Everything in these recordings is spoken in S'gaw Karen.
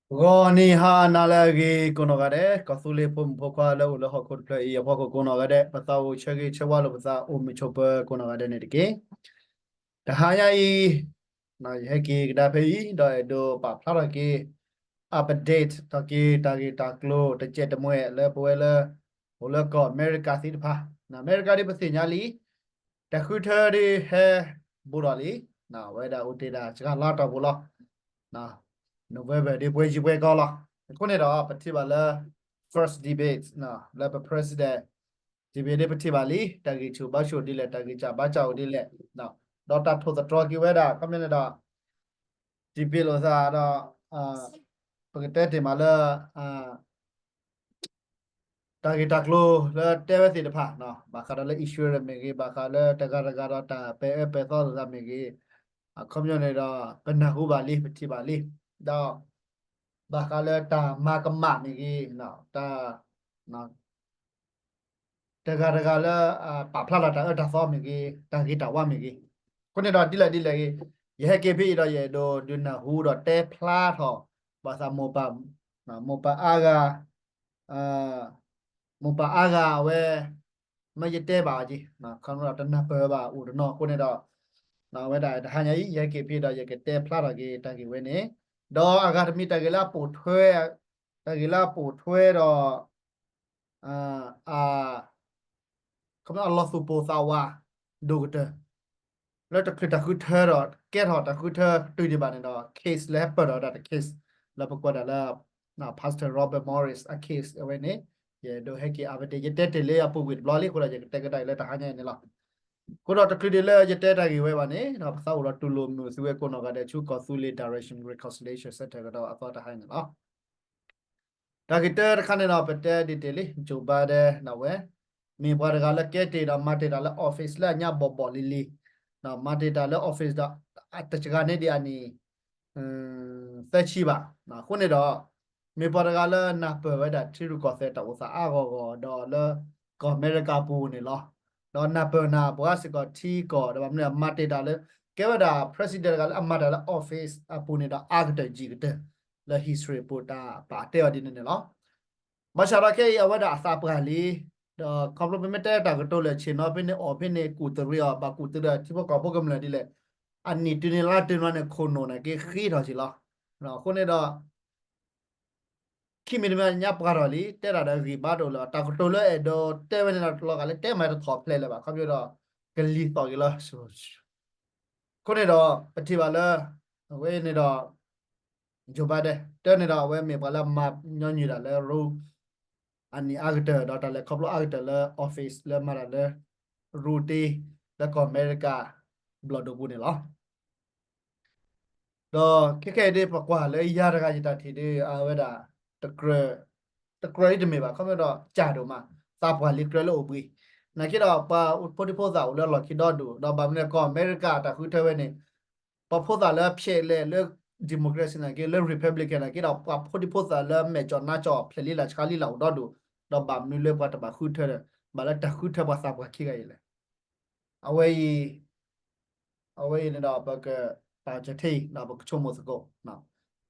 ဂီၤနံၤဟါနၤလၢအဂ့ၤကိးနီၢ်ဂၤဒဲး, ကီၢ်သူလ့ၤဖိမုၣ်ဖိခွါလၢအိၣ်လၢဟီၣ်ခိၣ်တဖျၢၣ်အံၤအဖီခိၣ်ကိးနီၢ်ဂၤဒဲး, ပသးအိၣ်ဆၢဂ့ၤဆၢဝါလိာ်ပသးအိၣ်မုာ်ဆိးပၢၤကိးနီၢ်ဂၤဒဲးန့ၣ်တက့ၢ်. တဟါညါအံၤ ယဟဲက့ၤကဒါဖဲအံၤ ဒီးအဲၣ်ဒိးပာ်ဖျါထီၣ်က့ၤ update ထီၣ်က့ၤတၢ်ဂ့ၢ်တၢ်ကျိၤတစဲးတမှဲာ်လၢပဝဲလၢ အိၣ်လၢကီၢ်အမဲရကၤသ့ၣ်တဖၣ်, အမဲရကၤဒ်ပသ့ၣ်ညါလံ တၢ်ဃုထၢဒ်ဟဲဘူးထီၣ်လံ, ဝဲဒၣ်အိၣ်တ့ၢ်ဒၣ်စှၤလါတီၢ်ပူၤလီၤ. November ဒ်ပှဲၤယံၤပှဲၤကီလီၤ. အဃိန့ၣ်ဒီး ပထံၣ်ဘၣ်လၢ first debate လၢပ president debate ဒ်ပထံၣ်ဘၣ်လံ တၢ်ဂံၢ်ဆူၣ်ဘါဆူၣ်ဒ်လဲၣ်, တၢ်ဂံၢ်စၢ်ဘါစၢ်အိၣ်ဒ်လဲၣ်, ဒီးတၢ်ထိၣ်သတြီၤက့ၤဝဲဒၣ် ခီပညီန့ၣ်ဒီး debate လိာ်သးဒီး ပကတဲတ့ၢ်မးလၢ တၢ်ဂ့ၢ်တၢ်ကျိၤလၢတဲဝဲသ့ၣ်တဖၣ်, ဘၣ်ဃးဒီးလၢ insurance မ့ၢ်ဂ့ၤ, ဘၣ်ဃးလၢတဂၤတဂၤဒီးတၢ်ပဲာ်အၢပဲာ်သီလိာ်သးမ့ၢ်ဂ့ၤ, အခီပညီန့ၣ်ဒီး ပနၢ်ဟူဘၣ်လံ ပထံၣ်ဘၣ်လံ, ဒီး ဘၣ်ဃးလၢတၢ်မၤကမၣ်မ့ၢ်ဂ့ၤ, တၢ် တဂၤတဂၤလၢ ပာ်ဖျါလီၤတၢ်အၢတၢ်သီမ့ၢ်ဂ့ၤ, တၢ်ဂ့ၤတၢ်ဝါမ့ၢ်ဂ့ၤ, အဃိန့ၣ်ဒီးဒ်လဲၣ်ဒ်လဲၣ်ဂ့ၤ, ယဟဲက့ၤဖဲအံၤဒီး ယအဲၣ်ဒိးဒုးနၢ်ဟူဒီးတဲဖျါထီၣ် ဘၣ်သးမိၢ်ပၢ်, မိၢ်ပၢ်အါဂၤ, မိၢ်ပၢ်အါဂၤအဝဲ မ့ၢ်ယတဲဘၣ်အီၤက့ၤ, ခီဖျိတနၢ်ပၢၢ်ဘၣ်အိၣ်တနီၤအဃိန့ၣ်ဒီး အဝဲဒၣ်တဟါညါအံၤ ယဟဲက့ၤဖဲဒီး ယကတဲဖျါထီၣ်က့ၤတၢ်ဂ့ၢ်ဝဲန့ၣ်, ဒီးအဂၤတမံၤတၢ်ဂ့ၢ်လၢအပိာ်ထွဲ, တၢ်ဂ့ၢ်လၢအပိာ်ထွဲဒီး အ ခီဖျိအလီၤသူၣ်ပိၢ်သးဝးဒိၣ်ကတၢၢ် လၢတချုးတၢ်ဃုထၢဒီး ကဲထီၣ်တၢ်ဃုထၢတုၤဒံးဘၣ်န့ၣ်ဒီး case လၢဟဲပၢၢ်ထီၣ်ဝဲဒၣ်တ case လၢပကွဲးဒၣ်လၢ Pastor Robert Morris အ case အဝဲန့ၣ်, ယအဲၣ်ဒိးဟဲက့ၤ update ယတဲတ့ၢ်လၢအပူၤကွံာ်တဘျီလံအဃိဒီး ယကတဲကဒါအံၤလၢတဟါညါအံၤန့ၣ်လီၤ. အဃိဒီးတချုးဒံးလၢယတဲတၢ်ဂ့ၢ်ဝဲဘၣ်န့ၣ် ပသးအိၣ်ဒီးတူၢ်လိာ်မုာ်သုဝဲကိးနီၢ်ဂၤဒဲးဆူကီၢ်သူလ့ၤ Direction Reconciliation Center ကဒီးအသီတဟါအံၤန့ၣ်လီၤ. တၢ်ဂ့ၢ်တၢတခါန့ၣ်ဒီး ပတဲဒံးတ့ၢ်လံ Joe Biden ဒီးဝဲ မ့ၢ်ပှၤတဂၤလၢကဲတ့ၢ်ဒီးမၤတ့ၢ်တၢ်လၢ office လၢအညါဘီၣ်ဘီၣ်လံၤလံၤ, မၤတ့ၢ်တၢ်လၢ office ဒီး တစှၤန့ၢ်ဒံးအနံၣ် သၢဆံဘၣ်. အဃိန့ၣ်ဒီး မ့ၢ်ပှၤတဂၤလၢနၢ်ပၢၢ်ဝဲဒၣ်ထံရူၢ်ကီၢ်သဲးတၢ်အိၣ်သးအါဂီၢ်ဂီၢ် ဒီးလၢကီၢ်အမဲရကၤပူၤန့ၣ်လီၤ. ဒီးနၢ်ပၢၢ်နၤပှၤစ့ၢ်ကီးထံကီၢ် ဒီးဘၣ်မနုၤမၤတ့ၢ်တၢ်လၢ ကဲဝဲဒၣ် president တဂၤလၢအမၤတၢ်လၢ office အပူၤန့ၣ်ဒီးအါကတၢၢ်ယံာ်ကတၢၢ် လၢ history ပူၤတၢ်ပာ်တဲအီၤဒ်န့ၣ်န့ၣ်လီၤ. ဘၣ်ဆၣ်ဒီးခဲအံၤအဝဲဒၣ်အသးပှၢ်လံ, ဒီးခီဖျိပမ့ၢ်တဲတၢ်ကတိၤလၢဆ့ၣ်နီၤဖဲန့ၣ်အီၣ်ဖဲန့ၣ် ကူၣ်တရံးအီၤ ဘၣ်ကူၣ်တရံးအီၤထံဖိကီၢ်ဖိကမျၢၢ်ဒ်လဲၣ်, အနံၣ်တုၤန့ၣ်လါတုၤန့ၣ် ခိၣ်နူာ်န့ၣ်က့ဃ့ထီၣ်က့ၤလီၤ. အဃိန့ၣ်ဒီး ခံမံၤတမံၤညါပှၢ်ထီၣ်လံ တဲဒၣ်ဒီးဂံၢ်ဘါတအိၣ်လၢၤ တၢ်ကတိၤလၢအဲၣ်ဒိးတဲဝဲန့ၣ်ဒီး လီၤဂာ်လၢတဲမၤတထီၣ်ဖျဲးလၢၤဘၣ် ခီဖျိဒီး ကလံၤသီၣ်က့ၤလီၤ. အဃိန့ၣ်ဒီး ပထံၣ်ဘၣ်လၢ အဝဲန့ၣ်ဒီး Joe Biden တၢ်န့ၣ်ဒီး အဝဲမ့ၢ်ပှၤလၢမၤညီနုၢ်တၢ်လၢ ရူ အနံၣ်အါကတၢၢ် ဒီးတၢ်လဲၤခီဖျိအါကတၢၢ်လၢ office လၢမၤတၢ်လၢ ရူတ့ လၢကီၢ်အမဲရကၤ ဘျီၣ်ဒိၣ်ပူၤန့ၣ်လီၤ. ဒီးခဲခဲအံၤဒ်ပကွၢ်လၢယၤတဂၤယတၢ်ထံၣ်ဒ်အဝဲဒၣ် တကြၢး တကြၢးအံၤတမ့ၢ်ဘၣ် ခီဖျိဒီးကၢ်ဒိၣ်မး သးပှၢ်လံကြၢးလၢအိၣ်ဘှံး နာ်က့ဒီးပှၤဖိဒံဖိသၣ်အိၣ်လၢလီၢ်ခံဒီဒူၣ် ဒီးဘၣ်မနုၤကီၢ်အမဲရကၤတၢ်ဃုထၢဝဲန့ၣ် ပှၤဖိသၣ်လၢဖျဲးလဲၣ်လၢ democracy နာ်က့ လၢ republican နာ်က့ဒီး ပှၤဖိဒံဖိသၣ်လၢမဲာ်ကၠီၣ်နါကၠီၣ်ဖျဲးလံလၢဆှါလံလၢအိၣ်ဒီဒူၣ် ဒီးဘၣ်မနုၤလၢပှၤတဘၣ်ဃုထၢဒီး ဘၣ်လၢတၢ်ဃုထၢပှၤသးပှၢ်ခံဂၤအံၤလဲၣ်. အဝဲအံၤ အဝဲအံၤန့ၣ်ဒီး ပကပာ်စၢၤထံအံၤ ဒီးပကဆိကမိၣ်သကိး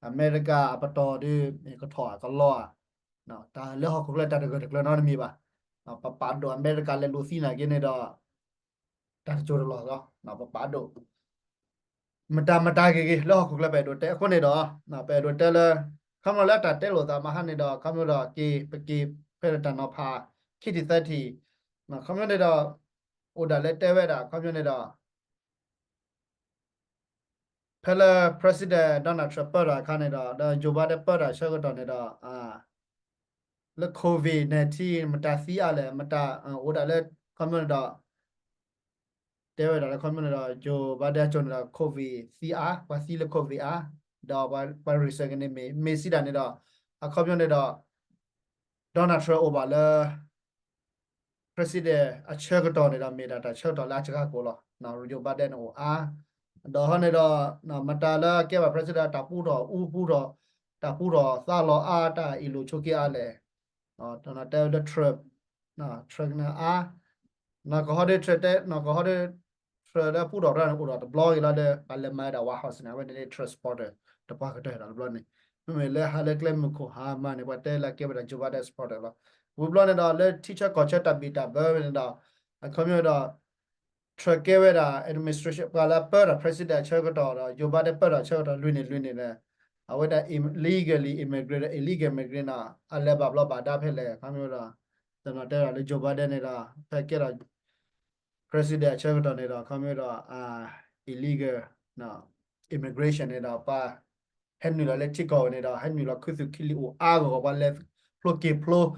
အမဲရကၤအပတီၢ်ဒ်မ့ၢ်ကထီၣ်အကလီဧါ, တၢ်လၢဟီၣ်ခိၣ်ချၢတၢ်တဂၢၢ်တကျၢၤနီတမံၤဘၣ်, ပပာ်ဒိၣ်အမဲရကၤလဲၤလူၤသံနာ်က့န့ၣ်ဒီး တၢ်တစိၢ်တလီၢ်လီၤ, ပပာ်ဒိၣ် မတၤမတၤဂ့ၤဂ့ၤ လၢဟီၣ်ခိၣ်ချၢပအဲၣ်ဒိးတဲအဃိန့ၣ်ဒီး ပအဲၣ်ဒိးတဲလၢ ခီဖျိလၢတၢ်တဲလိာ်သးမဟါန့ၣ်ဒီး ခီဖျိဒီးက့ၤ ပက့ၤဖဲလၢတၢ်နီၤဖး ခံထံၣ်သၢထံၣ် ခီဖျိန့ၣ်ဒီး အိၣ်ဒၣ်လၢတဲဝဲဒၣ် ခီဖျိန့ၣ်ဒီး ဖဲလၢ President Donald Trump ပၢတၢ်အခါန့ၣ်ဒီး ဒီး Joe Biden ပၢတၢ်ဆၢကတီၢ်န့ၣ်ဒီး လၢ COVID nineteen မတၤသံအါလဲၣ် မတၤအိၣ်ဒၣ်လၢ ခီဖျိန့ၣ်ဒီး တဲဝဲဒၣ်လၢခီဖျိန့ၣ်ဒီး Joe Biden အစိၤန့ၣ်ဒီး COVID သံအါ ပှၤသံလၢ COVID အါ, ဒီးပှၤ ပှၤ research န့ၣ် မ့ၢ်စံးဒၣ်န့ၣ်ဒီး အခီဖျိန့ၣ်ဒီး Donald Trump အိၣ်ဘၣ်လၢ president အဆၢကတီၢ်န့ၣ်ဒီး မ့ၢ်ဒၣ်တၢ်ဆၢကတီၢ်လၢအစှၤကိာ်လီၤ. Joe Biden န့ၣ်အိၣ်အါ, ဒီးဟီန့ၣ်ဒီး မတၤလၢကဲဘၣ် president တၢ်ပူထီၣ်အူပူထီၣ်, တၢ်ပူထီၣ်သးလီၤအါ တၢ်အ့ၣ်လိာ်ဆိးက့အါလဲၣ်, တဲဝဲလၢ Trump, Trump န့ၣ်အါ, နီၢ်ကီၢ်ဟီဒီး Trump တဲ နီၢ်ကီၢ်ဟီဒီး Trump လၢပူထီၣ်တၢ်န့ၣ် အိၣ်ဒီးတဘျီဂ့ၤလီၤဒီး ပှၤလဲၤမၤဝဲဒၣ် White House န့ၣ် အဝဲန့ၣ် Trump supporter တပှၤကတၢၢ်ဒီးတဘျီန့ၣ်, ဒီး မ့မ့ၢ်လၢဟးလၢကျဲမုၢ်ခိၣ်ဟါမးန့ၣ် ပှၤတဲလၢကဲဝဲဒၣ် Joe Biden supporter လီၤ. ဝံၤဘျီန့ၣ်ဒီး လၢထံဆၢကီၢ်ဆၢတၢ်ဘံၣ်တၢ်ဘၢဝဲန့ၣ်ဒီး အခီပညီဒီး Trump ကဲဝဲဒၣ် administration ပှၤလၢပၢတၢ် president အဆၢကတီၢ်ဒီး Joe Biden ပၢတၢ်ဆၢကတီၢ်လွံၢ်န့ၣ်လွံၢ်န့ၣ်လၢ အဝဲဒၣ် illegally immigrant ဒီး illegal immigrant န့ၣ် အလဲၤဘၣ်ဘျီဘၣ်ဒါဖဲလဲၣ် အခီပညီဒီး တနီၤတဲဒၣ်လၢ Joe Biden န့ၣ်ဒီး ဖဲကဲထီၣ် president အဆၢကတီၢ်န့ၣ်ဒီး အခီပညီဒီး illegal immigration န့ၣ်ဒီး ပှၤ ဟဲနုာ်လီၤလၢထံကီၢ်ဝဲန့ၣ်ဒီး ဟဲနုာ်လီၤခူသူၣ်ခံလံအိၣ်အါဂီၢ်ဂီၢ် ပှၤလဲၤဖျိက့ၤဖျိ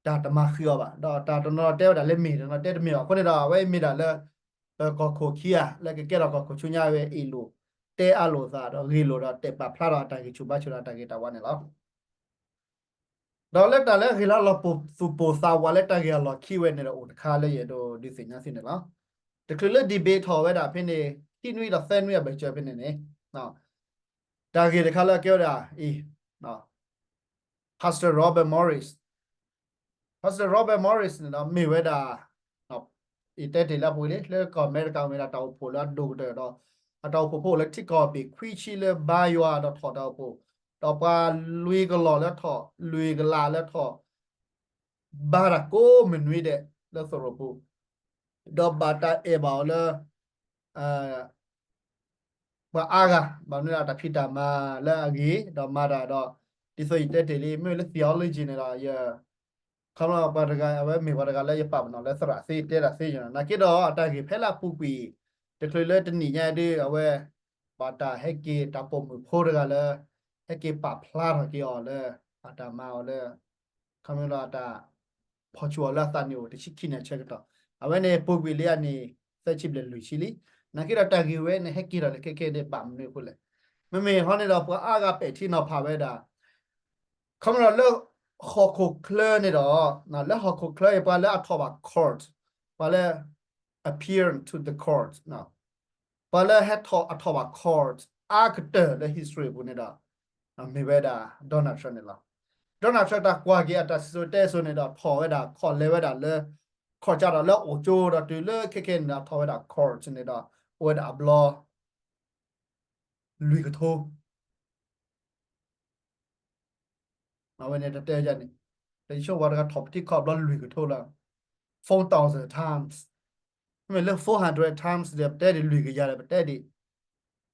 တၢ်တမၤဃံးအီၤဘၣ်. ဒီးတၢ်တနီၤတဲဝဲဒၣ်လၢမ့ၢ် တနီၤတဲတမ့ၢ်ဘၣ်. အဃိန့ၣ်ဒီး အဝဲမ့ၢ်ဒၣ်လၢ ပကီၢ်ခိၣ်ခံဂၤ လၢကကဲထီၣ်ကီၢ်ခိၣ်ဆူညါဝဲအ့ၣ်လိာ် တဲအါလိာ်သးဒီးဂ့ၢ်လိာ်ဒီးတဲာ်ပာ်ဖျါထီၣ်အတၢ်ဂံၢ်ဆူၣ်ဘါဆူၣ်ဒီးတၢ်ဂ့ၢ်တၢ်ဝီန့ၣ်လီၤ. ဒီးလၢတၢ်လၢအဂ့ၢ်လၢလီၤပူၤသူၣ်ပိၢ်သးဝးလၢတၢ်ဂ့ၢ်အလီၢ်ခံဝဲန့ၣ်ဒီးအိၣ်တခါလၢယအဲၣ်ဒိးဒုးသ့ၣ်ညါသုန့ၣ်လီၤ. တချုးလၢ debate ထီၣ်ဝဲဒၣ်ဖဲန့ၣ် ခံနွံဒီးသၢနွံအဘၢၣ်စၢၤဖဲန့ၣ်န့ၣ် တၢ်ဂ့ၢ်တခါလၢအကဲဝဲဒၣ်အံၤ Pastor Robert Morris, Pastor Robert Morris န့ၣ်ဒီးမ့ၢ်ဝဲဒၣ် ယတဲတ့ၢ်လၢအပူၤလံ လၢကီၢ်အမဲရကၤဝဲဒၣ်တၢ်အိၣ်ဖှိၣ်လၢအဒိၣ်ကတၢၢ်ဒီး အတၢ်အိၣ်ဖှိၣ်ဖိလၢထံကီၢ်ဘ့ၣ်ခွံဆံလၢဘါယွၤဒီးထီၣ်တၢ်အိၣ်ဖှိၣ် ဒီးပှၤလွံၢ်ကလီၢ်လၢထီၣ် လွံၢ်ကလးလၢထီၣ် ဘါတၢ်ကိးမုၢ်နွံဒဲးလၢသရိာ်ပူၤ ဒီးဘၣ်တၢ်အဲၣ်ဘၣ်အီၤလၢ ပှၤအါဂၤ ဘၣ်မနုၤအတၢ်ဖံးတၢ်မၤလၢအဂ့ၤ ဒီးမၤတၢ်ဒီး ဒ်သိးယတဲတ့ၢ်လံ မ့ၢ်လၢ theology န့ၣ်ဒီး ယ ခီဖျိပှၤတဂၤ အဝဲမ့ၢ်ပှၤတဂၤလၢယပာ်ပနီၣ်လၢသရၣ်သ့တဲတၢ်သ့ယနီၤ နာ်က့ဒီးအတၢ်ဂ့ၢ်ဖဲလၢအပူၤကွံာ် တချုးလၢတနံၣ်ညါဒ်အဝဲ ဘၣ်တၢ်ဟဲက့ၤတၢ်ပိာ်မုၣ်ဖိတဂၤလၢ ဟဲက့ၤပာ်ဖျါထီၣ်က့ၤအီၤလၢ အတၢ်မၤအီၤလၢ ခီဖျိအတၢ် ဖီၣ်ဆူၣ်အီၤလၢအသးနံၣ်အိၣ်တဆံခံနံၣ်အဆၢကတီၢ် အဝဲန့ၣ်ပူၤကွံာ်လံအနံၣ် သၢဆံဘျဲၣ်လွံၢ်ဆံလံ. နာ်က့ဒီးတၢ်ဂ့ၢ်ဝဲန့ၣ် ဟဲက့ၤထီၣ်လၢခဲခဲဒ်ဘၣ်မနုၤအဃိလဲၣ်. မ့မ့ၢ်ဟီန့ၣ်ဒီးပှၤအါဂၤပဲာ်ထံနီၤဖးဝဲဒၣ် ခီဖျိလၢဟီၣ်ခိၣ်ချၢန့ၣ်ဒီး လၢဟီၣ်ခိၣ်ချၢအံၤပှၤလၢအထီၣ်ဘၣ် court ပှၤလၢ appear to the court ပှၤလၢဟဲထီၣ်အထီၣ်ဘၣ် court အါကတၢၢ်လၢ history ပူၤန့ၣ်ဒီး မ့ၢ်ဝဲဒၣ် Donald Trump န့ၣ်လီၤ. Donald Trump တၢ်ကွၢ်က့ၤအတၢ်စံၣ်စိၤတဲစိၤန့ၣ်ဒီး ထီၣ်ဝဲဒၣ် court လဲၤဝဲဒၣ်လၢ court ကဒီးလၢအိၣ်ကၠိဒီးတုၤလၢခဲခဲန့ၣ်ဒီး ထီၣ်ဝဲဒၣ် court န့ၣ်ဒီး အိၣ်ဝဲဒၣ်အဘျီ လွံၢ်ကထိ အဝဲန့ၣ်တတဲယၤန့ၣ် တဆိပှၤတဂၤထီၣ်ပထံခီၣ်ဘျီလွံၢ်ကထိလၢ four thousand times မ့ၢ်လၢ four hundred times ဒီး ပတဲဒံးလွံၢ်ကယၤဒီး ပတဲဒံး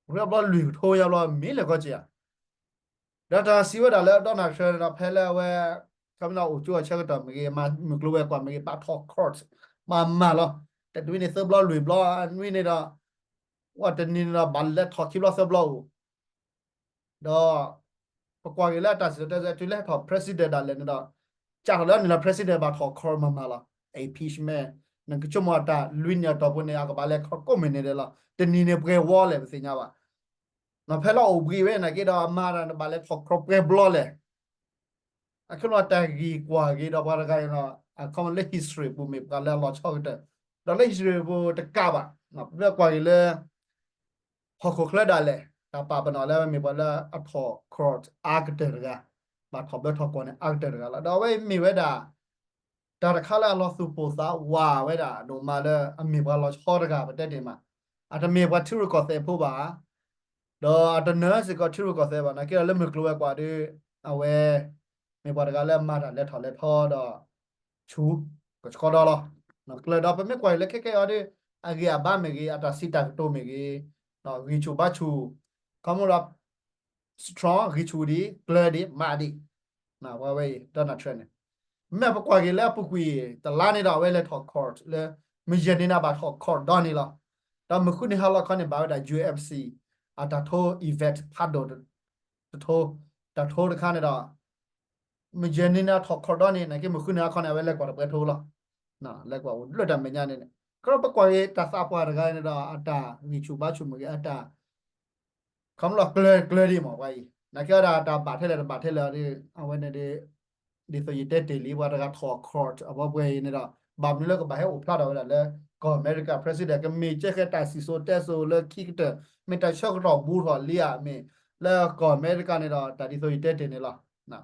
ရဘျီလွံၢ်ကထိယါဘျီမ့ၢ်လဲၤကီက့ၤဧါ. ဒီးတၢ်စံးဝဲဒၣ်လၢ Donald Trump န့ၣ်ဒီး ဖဲလၢအဝဲ ခီပညီအိၣ်ကၠိအဆၢကတီၢ်မ့ၢ်ဂ့ၤ မၤမုၢ်ကျိၤဝဲၤကွာ်မ့ၢ်ဂ့ၤ ဘၣ်ထီၣ် court မၤမၤလီၤ. တနွံန့ၣ်သၢဘျီလွံၢ်ဘျီ အနွံန့ၣ်ဒီး ဝဲတနံၤန့ၣ်ဒီး ဘၣ်လဲၤထီၣ်ခံဘျီသၢဘျီအိၣ် ဒီး ပကွၢ်က့ၤလၢအတၢ်စံၣ်စိၤတဲစိၤ တုၤလၢဟဲထီၣ် president ဒၣ်လဲာ်န့ၣ်ဒီး ကးထီၣ်လၢန့ၣ်လီၤ president ဘၣ်ထီၣ် court မၤမၤလီၤ impeachment နကဆိကမိၣ်အတၢ်လွံၢ်နံၣ်အတီၢ်ပူၤန့ၣ် အကဘၣ်လဲၤထီၣ်ကိးမုၢ်နံၤဒဲးလီၤ. တနံၤန့ၣ်ပှဲၤဝီလဲၣ် ပသ့ၣ်ညါဘၣ်. ဖဲလၢအိၣ်ဘှံးဝဲနာ်က့ဒီး အမၤတၢ်န့ၣ်ဘၣ်လဲၤထီၣ် court ပှဲၤဘျီလဲၣ် အခီပညီတၢ်ဂ့ၢ်ကွၢ်က့ၤဒီးပှၤတဂၤအံၤဒီး အခီပညီလၢ history ပူၤမ့ၢ်ပှၤလၢအလီၤဆီကတၢၢ် ဒီးလၢ history ပူၤတကးဘၣ် ပမ့ၢ်ကွၢ်က့ၤလၢ ဟီၣ်ခိၣ်ချၢဒၣ်လဲာ် တၢ်ပာ်ပနီၣ်လၢမ့ၢ်ပှၤလၢအထီၣ် court အါကတၢၢ်တဂၤ ဘၣ်ထီၣ်ဘၢထီၣ်ကွီၢ်န့ၣ် အါကတၢၢ်တဂၤလီၤ. ဒီးအဝဲမ့ၢ်ဝဲဒၣ် တၢ်တခါလၢအလီၤသူၣ်ပိၢ်သးဝးဝဲဒၣ် ဒိၣ်မးလၢအမ့ၢ်ပှၤလီၤဆီတဂၤ ပတဲတ့ၢ်မး အတမ့ၢ်ပှၤထံရူၢ်ကီၢ်သဲးဖိဘၣ် ဒီးအတနၢၤစ့ၢ်ကီးထံရူၢ်ကီၢ်သဲးဘၣ် နာ်က့ဒီးလၢမုၢ်ကျိၤဝဲၤကွာ်ဒီး အဝဲ မ့ၢ်ပှၤတဂၤလၢအမၤတၢ်လဲၤထီၣ်လဲၤထီဒီး ဆူၣ် ကဆှီဒီလီၤ. ကျၢၤဒီးပမ့ၢ်ကွၢ်အံၤလၢခဲခဲအံၤဒီး အဂ့ၢ်အဘါမ့ၢ်ဂ့ၤ အတၢ်စံးတၢ်ကတိၤမ့ၢ်ဂ့ၤ ဂံၢ်ဆူၣ်ဘါဆူၣ် ခီမီဒီး strong ဂံၢ်ဆူၣ်ဒံး ကျၢၤဒံး မၤဒံး ပှၤဝဲအံၤ Donald Trump န့ၣ် မ့ၢ်ပကွၢ်က့ၤလၢအပူၤကွံာ် တလါန့ၣ်ဒီးအဝဲလဲၤထီၣ် court လၢ မုၢ်ယဲၢ်နံၤန့ၣ်ဘၣ်ထီၣ် court ဒီန့ၣ်လီၤ. ဒီးမုၢ်ဃုနံၤဟါလီၤခီန့ၣ် ဘၣ်ဝဲဒၣ် ယူအ့ၣ်အ့ဖ်စံၣ် အတၢ်ထိ event ဖးဒိၣ်တထိ တၢ်ထိတခါန့ၣ်ဒီး မုၢ်ယဲၢ်နံၤန့ၣ်ထီၣ် court ဒီန့ၣ် နာ်က့မုၢ်ဃုနံၤဟါခီန့ၣ် အဝဲလဲၤကွၢ်တပှဲၤထိလီၤ. လဲၤကွၢ်အိၣ်လၢတၢ်မဲာ်ညါန့ၣ်န့ၣ် ကဒီးပကွၢ်က့ၤတၢ်သးပှၢ်တဂၤန့ၣ်ဒီး အတၢ်ဂံၢ်ဆူၣ်ဘါဆူၣ်မ့ၢ်ဂ့ၤ အတၢ် ခီမီဒီးကျၢၤကျၢၤဒံးမး ပှၤအံၤ နာ်က့ဒီးတၢ်ဘၣ်ထဲလဲၣ်တဘၣ်ထဲလဲၣ်ဒီး အဝဲန့ၣ်ဒီး ဒ်သိးယတဲတ့ၢ်လံ ပှၤတဂၤထီၣ် court အဘီပှဲၤအံၤန့ၣ်ဒီး ဘၣ်မနုၤလၢကဘၣ်ဟဲအိၣ်ဖျါထီၣ်ဝဲဒၣ်လၢ ကီၢ်အမဲရကၤ president ကမ့ၢ်ကဲဃဲတၢ်စံၣ်စိၤတဲစိၤလၢခံကတၢၢ် မ့ၢ်တၢ်ဆၢကတီၢ်ဘူးထီၣ်လံဧါ မ့ၢ်လၢကီၢ်အမဲရကၤန့ၣ်ဒီး တၢ်ဒ်သိးယတဲတ့ၢ်န့ၣ်လီၤ.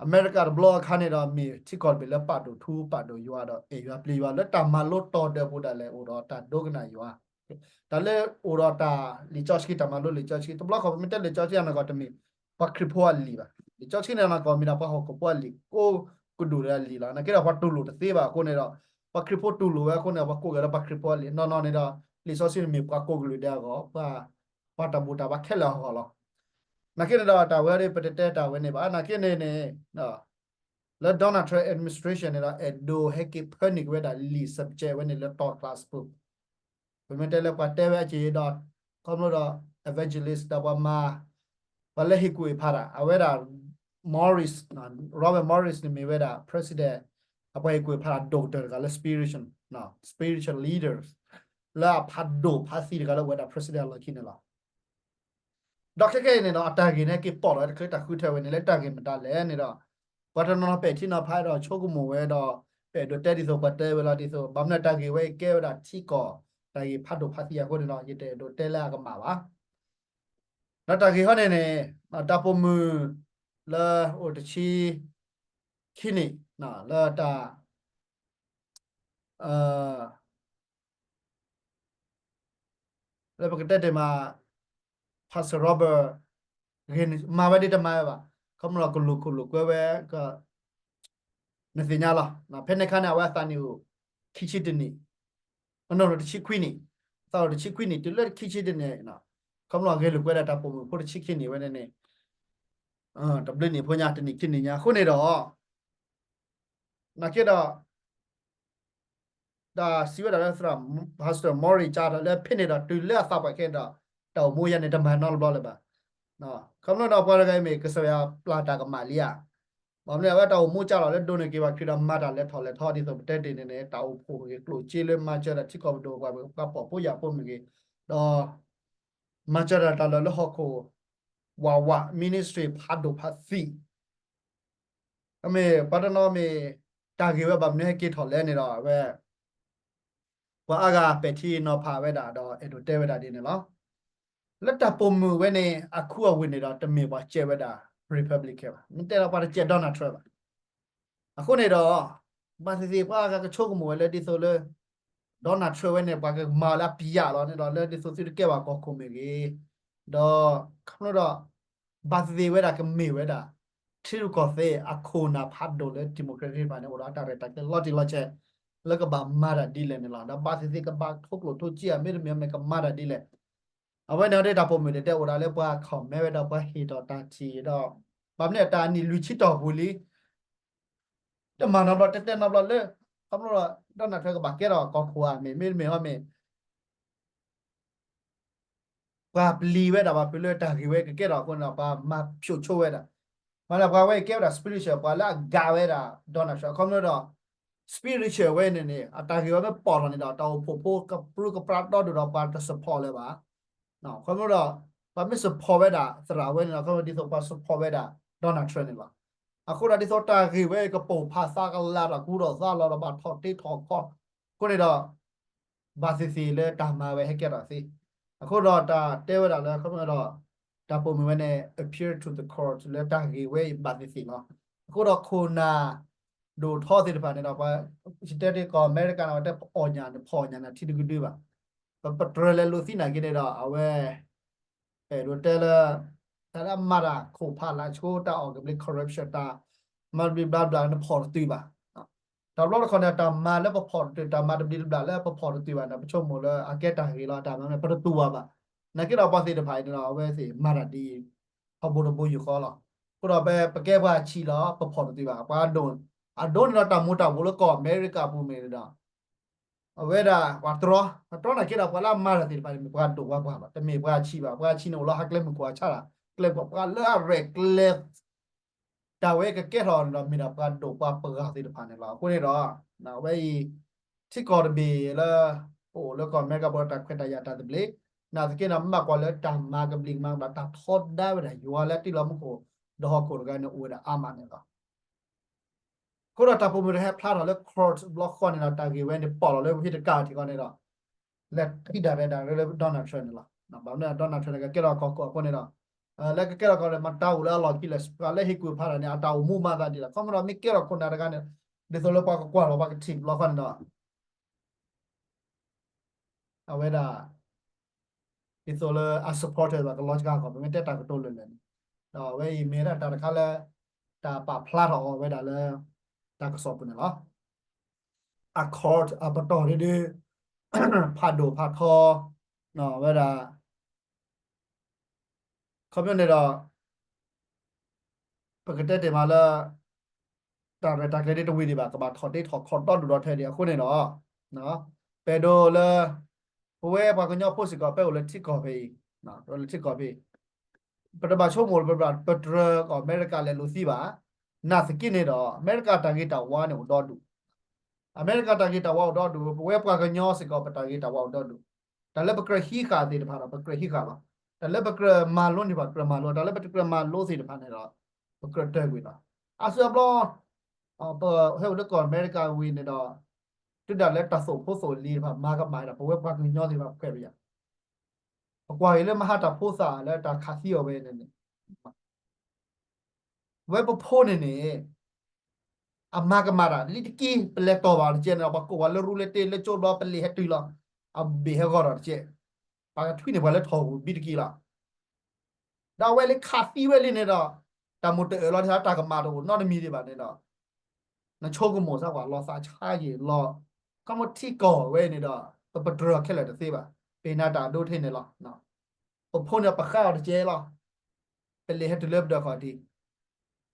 အမဲရကၤတဘျီအခါန့ၣ်ဒီး မ့ၢ်ထံကီၢ်တဘ့ၣ်လၢပာ်ဒိၣ်ထူ ပာ်ဒိၣ်ယွၤဒီး အဲၣ်ယွၤပျံၤယွၤ လၢတၢ်မၤလိတီၤဒၢးပူၤဒၣ်လဲာ် အိၣ်ဒီးတၢ်ဒိကနၣ်ယွၤ တၢ်လၢအိၣ်ဒီးတၢ်လံာ်စီဆှံ တၢ်မၤလိလံာ်စီဆှံ တဘျီခီ ပမ့ၢ်တဲလံာ်စီဆှံအနီၢ်ကီၢ်တမ့ၢ် ပှၤခရံာ်ဖိအလံာ်ဘၣ်. လံာ်စီဆှံန့ၣ် ကိးမ့ၢ်ဒၣ်ပှၤဟီၣ်ခိၣ်ဖိအလံာ် ကိးကဒူးဒီးအလံာ်လီၤ. နာ်က့ဒီးပှၤတူၢ်လိာ်တသ့ဘၣ်အဃိန့ၣ်ဒီး ပှၤခရံာ်ဖိတူၢ်လိာ်ဝဲအဃိန့ၣ် ပှၤကိးက့ၤလၢပှၤခရံာ်ဖိအလံာ် နီၢ်နီၢ်န့ၣ်ဒီး လံာ်စီဆှံန့ၣ်မ့ၢ်ပှၤကိးကလုာ်ဒဲးအဂီၢ် ပှၤ ပှၤတၢ်ဘူၣ်တၢ်ဘါခဲလၢာ်အဂီၢ်လီၤ. နာ်က့န့ၣ်ဒီးတၢ်ဝဲဒၣ်ပတတဲတၢ်ဝဲန့ၣ်ဘၣ်. နာ်က့န့ၣ်န့ၣ် လၢ Donald Trump administration န့ၣ်ဒီး အဲၣ်ဒိးဟဲက့ၤဖၢနုာ်က့ၤဝဲဒၣ်လံာ် subject ဝဲန့ၣ်လၢတီၤကျါစပူၤ ပမ့ၢ်တဲလၢပှၤတဲဝဲအက့ဒီး ခီဖျိဒီး evangelist ဒီးပှၤမၤ ပှၤလၢဟ့ၣ်ကူၣ်ဟ့ၣ်ဖးတၢ် အဝဲဒၣ် Morris, Robert Morris န့ၣ်မ့ၢ်ဝဲဒၣ် president အပှၤဟ့ၣ်ကူၣ်ဟ့ၣ်ဖးတၢ် ဒိၣ်ကတၢၢ်တဂၤလၢ spiritual, spiritual leaders လၢအဖးဒိၣ်ဖးသံတဂၤလၢအဝဲဒၣ် president အလီၢ်ခံန့ၣ်လီၤ. ဒီးခဲကနံၣ်အံၤန့ၣ်ဒီး အတၢ်ဂ့ၢ်န့ၣ်က့ၤပိာ်ထီၣ်ဝဲတချုးတၢ်ဃုထၢဝဲန့ၣ် လၢတၢ်ဂ့ၢ်မတၤလဲၣ်န့ၣ်ဒီး ပှၤတနီၤနီၤပဲာ်ထံနီၤဖးဒီးဆိကမိၣ်ဝဲဒီး ပအဲၣ်ဒိးတဲဒ်သိးပှၤတဲဝဲလီၤဒ်သိး ဘၣ်မနုၤတၢ်ဂ့ၢ်ဝဲအံၤကဲဝဲဒၣ်ထံကီၢ်တၢ်ဂ့ၢ်ဖးဒိၣ်ဖးသံအဃိန့ၣ်ဒီး ယတအဲၣ်ဒိးတဲလၢအကမၣ်ဘၣ်. ဒီးတၢ်ဂ့ၢ်ဟီန့ၣ်န့ၣ် တၢ်ပိာ်မုၣ်လၢအိၣ်တဆံခံနံၣ် လၢတၢ် လၢပကတဲတ့ၢ်မး Pastor Robert ဂ့ၤမၤဝဲဒ်တမၤဝဲဘၣ် ခီဖျိကလူၤခိၣ်လိာ်ကွဲဝဲ နသ့ၣ်ညါလီၤ. ဖဲန့ၣ်အခါန့ၣ် အဝဲအသးနံၣ်အိၣ်ခံဆံတနံၣ်, အနီၢ်နီၢ်တဆံခွံနံၣ်, အသးအိၣ်တဆံခွံနံၣ် တုၤလၢခံဆံတနံၣ်, ခီဖျိအဂ့ၤလိာ်ကွဲဒၣ်တၢ်ပိာ်မုၣ်ဖိတဆံခံနံၣ်ဝဲန့ၣ်န့ၣ် တဘျုးနံၣ်ဖိညါ တနံၣ်ခံနံၣ်ညါ အဃိန့ၣ်ဒီး နာ်က့ဒီး တၢ်စံးဝဲဒၣ်လၢသရၣ် Pastor Morris ကၢ်ထီၣ်လၢဖဲန့ၣ်ဒီး တုၤလၢအသးပှၢ်ခဲဒီး တၢ်အိၣ်မူယါန့ၣ် တမၤနီတဘျီလၢၤဘၣ်. ခီဖျိဒီးပှၤတဂၤအံၤမ့ၢ်ကစၢ်ယွၤပျၢ်တၢ်ကမၣ်လံဧါ. ဘၣ်မနုၤအဝဲတၢ်အိၣ်မူကၢ်ထီၣ်လၢဒိးန့ၢ်က့ၤဘၣ်ခရံာ်ဒီး မၤတၢ်လဲၤထီၣ်လဲၤထီဒ်သိးပတဲတ့ၢ်န့ၣ်န့ၣ် တၢ်အိၣ်ဖှိၣ်မ့ၢ်ဂ့ၤ ကျိၣ်စ့လၢမၤစၢၤတၢ်ထံကီၢ်ပဒိၣ်ပှၤ ပှၤပိာ်ဖိယာ်ဖိမ့ၢ်ဂ့ၤ, ဒီး မၤစၢၤတၢ်တၢ်လၢာ်လၢဟီၣ်ခိၣ် ဝးဝး ministry ဖးဒိၣ်ဖးသံး အမ့ၢ်ပှၤတနီၤမ့ၢ် တၢ်ဂ့ၢ်ဝဲဘၣ်မနုၤဟဲက့ၤထီၣ်လဲၣ်န့ၣ်ဒီး အဝဲ ပှၤအါဂၤပဲာ်ထံနီၤဖးဝဲဒၣ်ဒီး အဲၣ်ဒိးတဲဝဲဒၣ်ဒ်န့ၣ်လီၤ. လၢတၢ်ပိာ်မုၣ်ဝဲန့ၣ် အခူအဝ့ၢ်န့ၣ်ဒီး တမ့ၢ်ပှၤစဲးဝဲဒၣ် Republican ဘၣ်. မ့ၢ်တဲဒီးပှၤတစဲး Donald Trump ဘၣ်. အဃိန့ၣ်ဒီး ဘၣ်သ့ၣ်သ့ၣ်ပှၤအါဂၤကဆိကမိၣ်ဝဲလၢဒ်သိးလၢ Donald Trump ဝဲန့ၣ် ပှၤကမၤလၢအပျၢ်လီၤန့ၣ်ဒီး လၢဒ်သိးသုတကဲဘၣ်ကီၢ်ခိၣ်မ့ၢ်ဂ့ၤ, ဒီး ခီဖျိဒီး ဘၣ်သ့ၣ်သ့ၣ်ဝဲဒၣ်ကမ့ၢ်ဝဲဒၣ် ထံရူၢ်ကီၢ်သဲးအခိၣ်နၢ်ဖးဒိၣ်လၢ democratic တဖၣ်န့ၣ် အိၣ်ဒီးအတၢ်ရဲၣ်တၢ်ကျဲၤလီၤတံၢ်လီၤဆဲး လၢကဘၣ်မၤတၢ်ဒ်လဲၣ်န့ၣ်လီၤ. ဒီးဘၣ်သ့ၣ်သ့ၣ်ကဘၣ်ထိကျိၣ်ထိစ့ဧါ မ့တမ့ၢ်မ့ၢ်ကမၤတၢ်ဒ်လဲၣ်. အဝဲန့ၣ်ဒ်တၢ်ပိာ်မုၣ်ဒဲးတဲအိၣ်ဒၣ်လၢပှၤ comment ဝဲဒီးပှၤဟ့ၣ်ထီၣ်တၢ်ထံၣ်ဒီး ဘၣ်မနုၤတၢ်နံၣ်လွံၢ်ဆံတီၢ်ပူၤလံ တမၤနီတဘျီ တဲတဲနီတဘျီလၢ ခီဖျိ Donald Trump ကဘၣ်ကဲထီၣ်ကီၢ်ခိၣ်ဧါ မ့ၢ်မ့တမ့ၢ်ဟီမ့ၢ် ပှၤပျံၤဝဲဒၣ်ပှၤဖုးလၢတၢ်ဂ့ၢ်ဝဲကကဲထီၣ်အဃိန့ၣ်ဒီး ပှၤမၤဖျိးဆိဝဲဒၣ် မ့ၢ်လၢပှၤဝဲကဲဝဲဒၣ် spiritual ပှၤလၢအဂ့ၤဝဲဒၣ် Donald Trump အခီဖျိဒီး spiritual ဝဲန့ၣ်န့ၣ် အတၢ်ဂ့ၢ်ဝဲမ့ၢ်ပိာ်ထီၣ်န့ၣ်ဒီး တၢ်အိၣ်ဖှိၣ်ဖိကပြုၢ်ကပြီဒီးဒီးပှၤတ support လၢၤဘၣ်. ခီဖျိဒီး ပှၤမ့ၢ် support ဝဲဒၣ်သရၣ်ဝဲန့ၣ်ဒီး ခီဖျိဒ်သိးပှၤ support ဝဲဒၣ် Donald Trump န့ၣ်လီၤ. အဃိဒီးဒ်သိးတၢ်ဂ့ၢ်ဝဲကပိာ်ဖးသးကလၤတၢ်ကူဒီးသးလီၤဒီးဘၣ်ထီၣ်တ့ထီၣ်ခီ အဃိန့ၣ်ဒီး ဘၣ်သ့ၣ်သ့ၣ်လၢတၢ်မၤဝဲဟဲကဲထီၣ်သ့. အဃိဒီးတၢ်တဲဝဲဒၣ်လၢ ခီဖျိဒီး တၢ်ပိာ်မုၣ်ဝဲန့ၣ် appeal to the court လၢတၢ်ဂ့ၢ်ဝဲအံၤဘၣ်သ့ၣ်သ့ၣ်လီၤ. အဃိဒီးခိၣ်နၢ်ဒိၣ်ထီသ့ၣ်တဖၣ်န့ၣ်ဒီး ပှၤ တဲတ့ၢ်ကီၢ်အမဲရကၤန့ၣ် ပှၤတဲပအီၣ်ညၣ်န့ၣ် ဖီၣ်ညၣ်န့ၣ် ထံတကဒုဘၣ်. ပပတြၢၤလဲၤလိာ်သံနာ်က့န့ၣ်ဒီး အဝဲ အဲၣ်ဒိးတဲလၢ တၢ်လၢအမၤတၢ်ခိၣ်ဖးလၢအဆိ တၢ်အီၣ်ကဘျံး corruption တၢ်မၤတဘျံးဘျးဘျးန့ၣ် ဖီၣ်တတုၤဘၣ်. တဘျီတခီၣ်န့ၣ် တၢ်မၤလၢပဖီၣ်တတုၤ တၢ်မၤတဘျံးတဘျးလၢပဖီၣ်တတုၤဘၣ်န့ၣ် ပဆိကမိၣ်လၢအကဲတၢ်ဂ့ၤလီၤ တၢ်မၤမ့ၢ် ပတတူၢ်ဘၣ်ဘၣ်. နာ်က့ဒီးပှၤသ့ၣ်တဖၣ်အံၤန့ၣ်ဒီး အဝဲသ့ၣ်မၤတၢ်ဒ်အံၤ ထီဘိတဘိယူၢ်ဃီလီၤ. အဃိဒီးပကဲပှၤဆံးလီၤ ပဖီၣ်တတုၤဘၣ် ပှၤဒိၣ် အဒိန့ၣ်ဒီးတၢ်မူၤတၢ်ဘှီးလၢကီၢ်အမဲရကၤပူၤမ့ၢ်န့ၣ်ဒီး အဝဲဒၣ်ပှၤတြီ ပှၤတြီနာ်က့ဒီးပှၤလၢအမၤတၢ်သ့ၣ်တဖၣ်န့ၣ် မ့ၢ်ပှၤဒိၣ်ပှၤပှၢ်လီၤ. တမ့ၢ်ပှၤဆံးဘၣ်. ပှၤဆံးန့ၣ်အိၣ်လၢဟါကျဲမုၢ်ခိၣ်အဆၣ်တၢ် ကျဲပှၤလၢအရဲၣ်ကျဲၤ တၢ်ဝဲကကဲထီၣ်န့ၣ်ဒီး မ့ၢ်ဒၣ်ပှၤဒိၣ်ပှၤပှၢ်သ့ၣ်တဖၣ်န့ၣ်လီၤ. အဃိန့ၣ်ဒီး အဝဲအံၤ ထံကီၢ်တဘ့ၣ်လၢ ပအိၣ်လၢကီၢ်အမဲရကၤပူၤဒီးတၢ်ခွဲးတၢ်ယာ်တၢ်သဘျ့ နာ်သက့န့ၣ် မ့ၢ်ကွၢ်လၢတၢ်မၤကဘျံးကဘျၣ် တၢ်ထီဒါဝဲဒၣ်ယွၤလၢတ့လီၤမူခိၣ် ဒီးဟီၣ်ခိၣ်တဂၤန့ၣ်အိၣ်ဝဲဒၣ်အါမးန့ၣ်လီၤ. အဃိဒီးတၢ်ပိာ်မုၣ်တဟဲဖျါထီၣ်လၢ court ဘျီဃီန့ၣ်ဒီး တၢ်ဂ့ၢ်ဝဲန့ၣ် ပိာ်လီၤလၢဝဟံၣ်တကးထံးဃီန့ၣ်ဒီး လဲၤထံၣ်ဒၣ်ဝဲဒၣ်လၢ Donald Trump န့ၣ်လီၤ. ဘၣ်မနုၤ Donald Trump န့ၣ် ကကဲထီၣ်ကီၢ်ခိၣ်အဃိန့ၣ်ဒီး လၢကကဲထီၣ်ကီၢ်န့ၣ် မတၤအိၣ်လၢအလီၢ်ခံလဲၣ် ပှၤလၢဟ့ၣ်ကူၣ်ဖးတၢ်န့ၣ် အတၢ်အိၣ်မူမၤသးဒ်လဲၣ် ခီဖျိဒီးမ့ၢ်ကဲထီၣ်ခိၣ်နၢ်တဂၤန့ၣ် ဒ်သိးလၢပှၤကကွၢ်လီၤပှၤကထံၣ်ဘျီဃီန့ၣ်ဒီး အဝဲဒၣ် ဒ်သိးလၢအ supporter ဘၣ်ကလီၤစှၤကီၢ် ပမ့ၢ်တဲတၢ်ကတိၤလၢာ်လၢာ်န့ၣ် ဒီးအဝဲအံၤမ့ၢ်ဒၣ်တၢ်တခါလၢ တၢ်ပာ်ဖျါထီၣ်အီၤဝဲဒၣ်လၢ တၢ်ကစီၣ်ပူၤန့ၣ်လီၤ. Accord အပတီၢ်ဒုဒု ဖးဒိၣ်ဖးထီ ဝဲဒၣ် ခီပညီန့ၣ်ဒီး ပကတဲတ့ၢ်မးလၢ တၢ်ရဲၣ်တၢ်ကျဲၤဒ်တဝံၤဒံးဘၣ် ကဘၣ်ထီၣ်တ့ထီၣ်ခီဒီဒူၣ်ဒီထၢဒံးအဃိန့ၣ်ဒီး ပအဲၣ်ဒိးလၢ ပဝဲပှၤကညီဖိစ့ၢ်ကီး ပအိၣ်လၢထံကီၢ်ဖဲအံၤ, ပအိၣ်လၢထံကီၢ်ဖဲအံၤ ပတဘၣ်ဆိကမိၣ်လၢ ပတြၢၤကီၢ်အမဲရကၤလဲၤလိာ်သံဘၣ်. နာ်သက့န့ၣ်ဒီး အမဲရကၤတၢ်ဂ့ၤတၢ်ဝါန့ၣ်အိၣ်ဒီဒူၣ်, အမဲရကၤတၢ်ဂ့ၤတၢ်ဝါအိၣ်ဒီဒူၣ်, ပဝဲပှၤကညီစ့ၢ်ကီးပတၢ်ဂ့ၤတၢ်ဝါအိၣ်ဒီဒူၣ်, တၢ်လၢပကြၢးဟံးဃာ်သ့ၣ်တဖၣ်ဒီး ပကြၢးဟံးဃာ်လီၤ. တၢ်လၢပကြၢးမၤလိန့ၢ်ဘၣ် ကြၢးမၤလိ, တၢ်လၢပတကြၢးမၤလိသ့ၣ်တဖၣ်န့ၣ်ဒီး ပကြၢးတၢၢ်ကွံာ်လီၤ. အါစုအါဘျီ ပဟဲအိၣ်လၢကီၢ်အမဲရကၤဝံၤန့ၣ်ဒီး တုၤဒၣ်လဲာ်တၢ်သိၣ်ဖိသိၣ်လံၤတဖၣ် မၤကမၣ်ဒီး ပဝဲပှၤကညီသ့ၣ်တဖၣ် ပခွဲးပယာ် ပကွၢ်က့ၤလၢမဟါတၢ်ဖိသၣ်လၢတၢ်ခးသံအီၤဝဲန့ၣ်န့ၣ် ဝဲပဖိန့ၣ်န့ၣ် အမၤကမၣ်တၢ် လံတက့ၢ် ပလဲၤတီၢ်ဘၣ်တကဲန့ၣ်ဒီး ပှၤကိးဝဲလၢရူလၢတ့လၢကၠိဘျီ ပလံာ်ဟဲတုၤလီၤ, အဘ့ၣ်ဟဲဂီၤဒီးတကဲ, ပှၤကထွံန့ၢ်ပှၤလၢထီၣ်ပူၤဘံတက့ၢ်လီၤ. ဒီးအဝဲလၢခးသံဝဲလံန့ၣ်ဒီး တၢ်မိၣ်တအၢၣ်လီၤ တၢ်ကမၣ်တအိၣ်နီတမံၤဒံးဘၣ်န့ၣ်ဒီး နဆိကမိၣ်စၢ်ပှၤလီၤသးဆါယံာ်လီၤ. ခီမ့ၢ်ထံကီၢ်ဝဲအံၤန့ၣ်ဒီး ပပတြၢၤခဲလၢာ်တသ့ဘၣ်. ပနာ်တၢ်ဒိထဲန့ၣ်လီၤ. ပဖိန့ၣ်ပဃါအီၤတကဲလီၤ. ပလံာ်ဟဲတုၤလၢပဒၢးခီၣ်ထံး,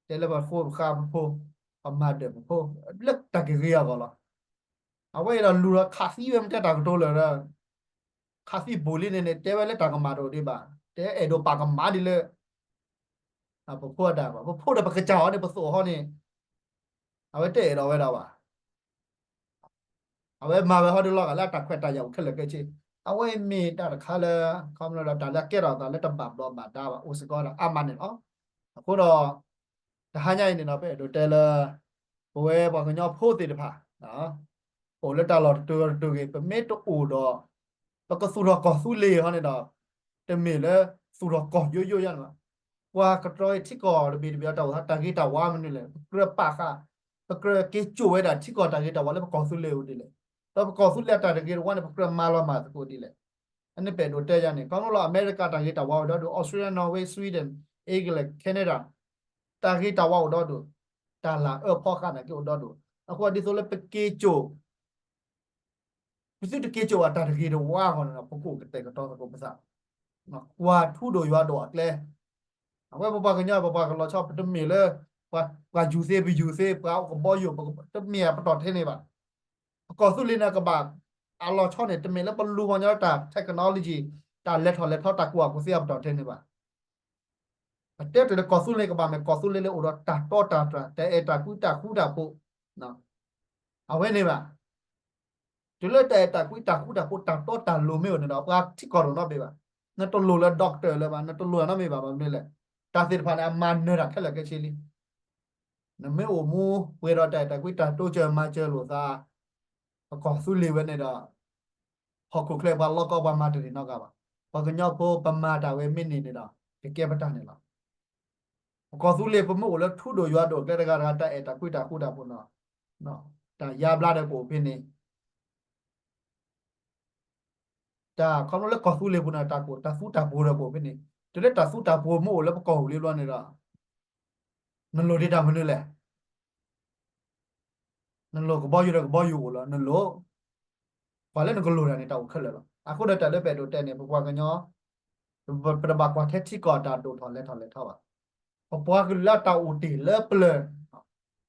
တဲလၢပဃိပဃါပဖိ, ပမၤဒၢးပဖိ, လၢတၢ်ကဂ့ၤအဂီၢ်လီၤ. အဝဲအံၤဒီးလူၤဒီးခးသံဝဲမ့ၢ်တဲတၢ်ကတိၤလၢာ်ဒီး ခးသံဘူးလံန့ၣ်န့ၣ် တဲဝဲလၢတၢ်ကမၣ်တအိၣ်ဒံးဘၣ်, တဲအဲၣ်ဒိးပာ်ကမၣ်ဒ်လၢ ပဖိအတၢ်ဘၣ်. ပဖိဒီးပကစၢ်အီၤန့ၣ် ပသိၣ်အီၤန့ၣ် အဝဲတအဲၣ်ဒိးဝဲဒၣ်ဘၣ်. အဝဲမၤဝဲဟီဒုလီၤဂာ်လၢအတၢ်ခွဲးတၢ်ယာ်အိၣ်ခဲလၢာ်ခဲဆ့, အဝဲမ့ၢ်တၢ်တခါလၢ ခီဖျိဒီးတၢ်လၢအကဲထီၣ်အသးလၢတဘၣ်ဘျီးဘၣ်ဒါဘၣ် အိၣ်စ့ၢ်ကီးဒၣ်အါမးန့ၣ်လီၤ. အဃိဒီး တဟါညါအံၤန့ၣ်ဒီး ပအဲၣ်ဒိးတဲလၢ ပဝဲပှၤကညီဖိသ့ၣ်တဖၣ် အိၣ်လၢတၢ်လီၢ်တတုၤတတုၤဂ့ၤ ပမ့ၢ်တအိၣ်ဒီး ပကသူၣ်ထီၣ်ကီၢ်သူလ့ၤဟီန့ၣ်ဒီး တမ့ၢ်လၢသူၣ်ထီၣ်ကီၢ်ယိယိယါန့ၣ်ဘၣ်. ပှၤကတြီထံကီၢ်တဘ့ၣ်တဘ့ၣ်အတၢ်အိၣ်သး တၢ်ဂ့ၤတၢ်ဝါမနုၤလဲၣ် ပကြၢးပာ်ဃာ် ပကြၢးက့ၤစိာ်ဝဲဒၣ်ထံကီၢ်တၢ်ဂ့ၤတၢ်ဝါလၢပကီၢ်သူလ့ၤအိၣ်ဒ်လဲၣ်, ဒီးပကီၢ်သူလ့ၤအတၢ်တဂ့ၤတဝါန့ၣ် ပကြၢးမၤလီၤမၢ်သကိးဒ်လဲၣ်. အန့ၣ်ပအဲၣ်ဒိးတဲယါန့ၣ် ခီဖျိလၢအမဲရကၤတၢ်ဂ့ၤတၢ်ဝါအိၣ်ဒီဒူၣ် Australia, Norway, Sweden, England, Canada တၢ်ဂ့ၤတၢ်ဝါအိၣ်ဒီဒူၣ်, တၢ်လၢအအၢဖီဃာ်နာ်က့အိၣ်ဒီဒူၣ်. အဃိဒ်သိးလၢပက့ၤစိာ် ပသုတက့ၤစိာ်ဘၣ်တၢ်တဂ့ၤတဝါအဂီၢ်န့ၣ်ဒီး ပကအိၣ်ကတဲာ်ကတီၤသကိးပသး ကွၢ်ထူဒိၣ်ယွၤဒိၣ်အကျဲ, အဝဲပပှၤကညီ ပပှၤကလီၤဆီ ပတမ့ၢ်လၢ ပှၤယူၤသ့ ပယူၤသ့ ပှၤအိၣ်ကဘီယူၤ တမ့ၢ်အပတီၢ်ထဲန့ၣ်ဘၣ်. ပကီၢ်သူလ့ၤန့ၣ်ကဘၣ် အလီၤဆီန့ၣ် တမ့ၢ်လၢပလူၤပှၤကညီတၢ် technology တၢ်လဲၤထီၣ်လဲၤထီ တၢ်ကူၣ်ဘၣ်ကူၣ်သ့အပတီၢ်ထဲန့ၣ်ဘၣ်. ပတဲတ့ၢ်လၢကီၢ်သူလ့ၤကဘၣ်မ့ၢ်ကီၢ်သူလ့ၤလၢအိၣ်ဒီးတၢ်တီတၢ်တြၢ် တၢ်အဲၣ်တၢ်ကွံတၢ်ဃူတၢ်ဖိး အဝဲန့ၣ်ဘၣ်. တုၤလၢတၢ်အဲၣ်တၢ်ကွံတၢ်ဃူတၢ်ဖိး တၢ်တီတၢ်လိၤမ့ၢ်အိၣ်န့ၣ်ဒီး ပှၤထံကီၢ်တအိၣ်နီတဘ့ၣ်ဘၣ်. နတလိၣ်လၢ doctor လၢၤဘၣ်, နတလိၣ်နီတမံၤဘၣ် ဘၣ်မနုၤလဲၣ်. တၢ်သ့ၣ်တဖၣ်န့ၣ် အမၤနၢၤတၢ်ခဲလၢာ်ခဲဆ့လံ. နမ့ၢ်အိၣ်မူပှဲၤဒီးတၢ်အဲၣ်တၢ်ကွံတၢ်တိစၢၤမၤစၢၤလိာ်သး ပကီၢ်သူလ့ၤဝဲန့ၣ်ဒီး ဟီၣ်ခိၣ်ချၢပှၤလီၢ်ကီၢ်ပှၤမၤတဂ့ၤနီတဂၤဘၣ်. ပှၤကညီဖိပမၤတၢ်ဝဲမ့ၢ်န့ၢ်န့ၣ်ဒီး ကကဲပတၢ်န့ၣ်လီၤ. ပကီၢ်သူလ့ၤပမ့ၢ်အိၣ်လၢထူဒိၣ်ယွၤဒိၣ်အကျဲတဂၤတဂၤ တၢ်အဲၣ်တၢ်ကွံတၢ်ဃူတၢ်ဖိးန့ၣ် တၢ်ယါဘျါဒီးကအိၣ်ဖဲန့ၣ် တၢ်ခီဖျိလၢကီၢ်သူလ့ၤပူၤန့ၣ် တၢ်ကအိၣ်တၢ်သူတၢ်ပှိၤဒီးကအိၣ်ဖဲန့ၣ် တုၤလၢတၢ်သူတၢ်ပှိၤမ့ၢ်အိၣ်လၢပကီၢ်ပူၤလံဘျီန့ၣ်ဒီး နလိၣ်ဒံးတၢ်မနုၤလဲၣ်. နလိၣ်ကဘီယူၤဒီးကဘီယူၤအိၣ်လီၤ နလိၣ် ပှၤလၢနကလိၣ်တၢ်န့ၣ် တၢ်အိၣ်ခဲလၢာ်လီၤ. အဃိဒီးတၢ်လၢပအဲၣ်ဒိးတဲန့ၣ် ပပှၤကညီ ပတဘၣ်ကွၢ်ထဲထံကီၢ်အတၢ်ဒိၣ်ထီၣ်လဲၤထီၣ်လဲၤထီဘၣ်. ပပှၤကလုာ်လၢအတၢ်အိၣ်တ့ၢ်လၢပျၢၤ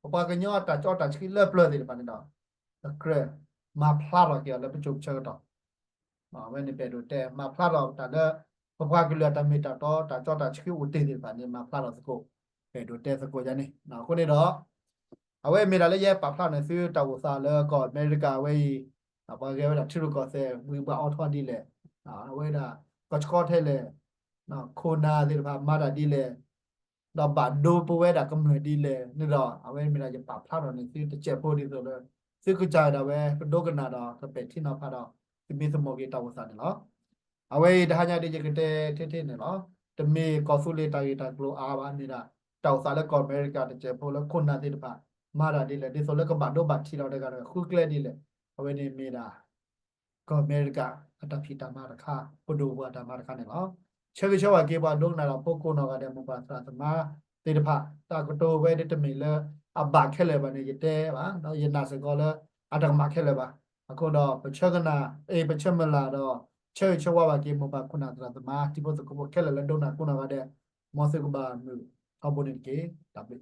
ပပှၤကညီအတၢ်ကၠီတၢ်ဆှံလၢပျၢၤသ့ၣ်တဖၣ်န့ၣ်ဒီး ပကြၢးမၤဖျါထီၣ်က့ၤအီၤလၢပစိၤပဆၢကတီၢ် အဝဲန့ၣ်ပအဲၣ်ဒိးတဲ မၤဖျါထီၣ်တၢ်လၢ ပပှၤကလုာ်အတၢ်မ့ၢ်တၢ်တီ တၢ်ကၠီတၢ်ဆှံအိၣ်တ့ၢ်သ့ၣ်တဖၣ်န့ၣ် မၤဖျါထီၣ်သကိး ပအဲၣ်ဒိးတဲသကိးယါန့ၣ်. အဃိန့ၣ်ဒီး အဝဲမ့ၢ်ဒၣ်လၢယဲပာ်ဖျါန့ၣ်သုတၢ်အိၣ်သးလၢကီၢ်အမဲရကၤအဝဲအံၤ ပှၤဂဲၤဝဲဒၣ်ထံရူၢ်ကီၢ်သဲး ဝံၤဘၣ်အိးထီၣ်ဒ်လဲၣ်, အဝဲဒၣ် ကီၢ်ဆှီထဲလဲၣ်, ခိၣ်နၢ်သ့ၣ်တဖၣ်မၤတၢ်ဒ်လဲၣ် ဒီးဘၣ်ဒိပဝဲဒၣ်ကမျၢၢ်ဒ်လဲၣ်န့ၣ်ဒီး အဝဲမ့ၢ်ဒၣ်ယပာ်ဖျါထီၣ်န့ၢ်သုတစဲးဖိဒ်သိးလၢ သုကစၢ်ဒၣ်ဝဲ ပဒိကနၣ်ဒီး ကပဲာ်ထံနီၤဖးဒီး သုမ့ၢ်သမူက့ၤတၢ်အိၣ်သးန့ၣ်လီၤ. အဝဲအံၤတဟါညါဒ်ယကတဲထဲထဲန့ၣ်လီၤ. တမ့ၢ်ကီၢ်သူလ့ၤတၢ်ဂ့ၢ်တၢ်ကျိၤအါဘၣ် မ့ၢ်ဒၣ် တၢ်အိၣ်သးလၢကီၢ်အမဲရကၤတစဲးဖိလၢခိၣ်နၢ်သ့ၣ်တဖၣ် မၤတၢ်ဒ်လဲၣ် ဒ်သိးလၢကဘၣ်ဒိဘၣ်ထံးဒီးတဂၤတဂၤဃုကျဲဒ်လဲၣ်, အဝဲန့ၣ်မ့ၢ်ဒၣ် ကီၢ်အမဲရကၤအတၢ်ဖံးတၢ်မၤတခါ ပဒိၣ်ပှၤအတၢ်မၤတခါန့ၣ်လီၤ. ဆၢဂ့ၤဆၢဝါက့ၤပှၤဒိကနၣ်တၢ်ဖိကိးနီၢ်ဂၤဒဲး မိၢ်ပၢ်သရၣ်သမါသ့ၣ်တဖၣ်, တၢ်ကတိၤဝဲဒၣ်တမ့ၢ်လၢအဘၣ်ခဲလၢာ်ဘၣ်န့ၣ် ယတဲဘၣ်, ဒီးယနာ်စ့ၢ်ကီးလၢအတကမၣ်ခဲလၢာ်ဘၣ်. အဃိဒီး ပဆၢကနၣ် အ့ ပဆၢမုၢ်လၢ်ဒီး ဆၢဂ့ၤဆၢဝါဘၣ်က့ၤ မိၢ်ပၢ်ခိၣ်နၢ်သရၣ်သမါ တံၤဖိသကိးဖိခဲလၢာ်လၢဒိကနၣ်ကိးနီၢ်ဂၤဒဲး, မ်သုကဘၣ်မုာ်ထီဘိန့ၣ်တက့ၢ်. တၢ်ဘျုး